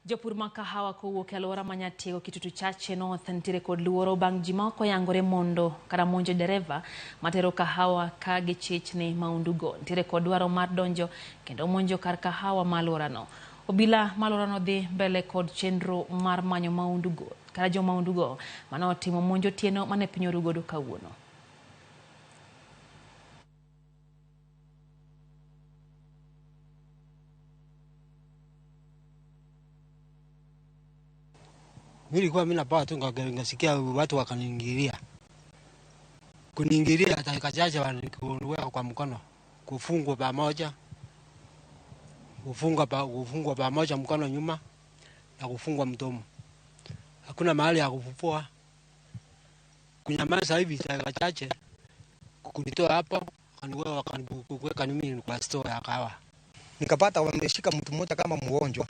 Jopur ma kahawa kowuok e alwora ma Nyatieko Kitutu Chache North nitiere kod luoro bang' ji ma ok oyangore mondo kata monjo dereva matero kahawa ka gichich ni maundugo nitiere kod dwaro mar donjo kendo monjo kar kahawa ma alworano. Obila ma alworano dhi mbele kod chenro mar manyo maundugo kata jo maundugo mane otimo monj otieno mane piny oru godo kawuono. Nilikuwa mimi napaa tu nikasikia watu wakaniingilia. Kuniingilia dakika chache wananiweka kwa mkono, kufungwa pamoja. Kufungwa pamoja mkono nyuma na kufungwa mdomo. Hakuna mahali ya kufufua. Kunyamaza hivi dakika chache kunitoa hapo, wakaniweka mimi kwa store ya kahawa. Nikapata wameshika mtu mmoja kama mgonjwa.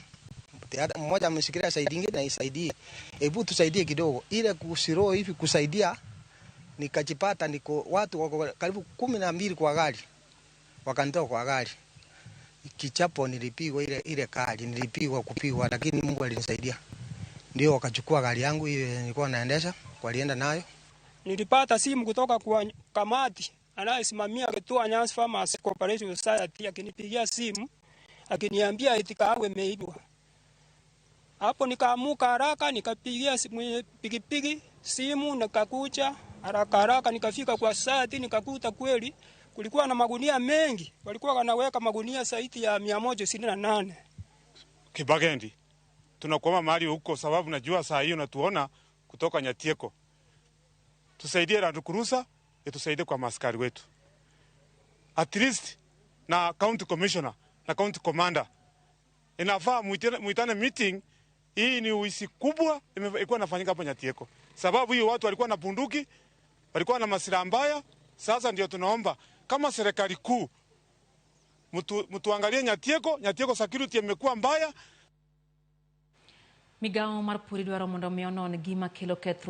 Mmoja ameshikilia side nyingine na isaidie. Hebu tusaidie kidogo. Ile kusiro hivi kusaidia, nikajipata niko watu wako karibu 12 kwa gari. Wakanitoa kwa gari. Kichapo nilipigwa ile kali, nilipigwa kupigwa, lakini Mungu alinisaidia. Ndio wakachukua gari yangu ile nilikuwa naendesha, walienda nayo. Nilipata simu kutoka kwa kamati anayesimamia kituo Nyanza Farmers Cooperative Society, akinipigia simu akiniambia eti kahawa imeibwa. Hapo nikaamuka haraka, nikapigia mwenye pikipiki simu, nikakuja haraka haraka, nikafika kwa society, nikakuta kweli kulikuwa na magunia mengi, walikuwa wanaweka magunia zaidi ya 128. Kibagendi tunakuomba mahali huko, sababu najua saa hiyo unatuona kutoka Nyatieko. Tusaidie Land Cruiser, itusaidie kwa maskari wetu. At least na county commissioner na county commander inafaa muitane meeting. Hii ni uisi kubwa ilikuwa inafanyika hapa Nyatieko. Sababu hiyo watu walikuwa na bunduki, walikuwa na masilaha mbaya. Sasa ndio tunaomba kama serikali kuu mtuangalie Nyatieko. Nyatieko security imekuwa mbaya. Migawo mar pur idwaro mondo mi onon gima kelo kethruok.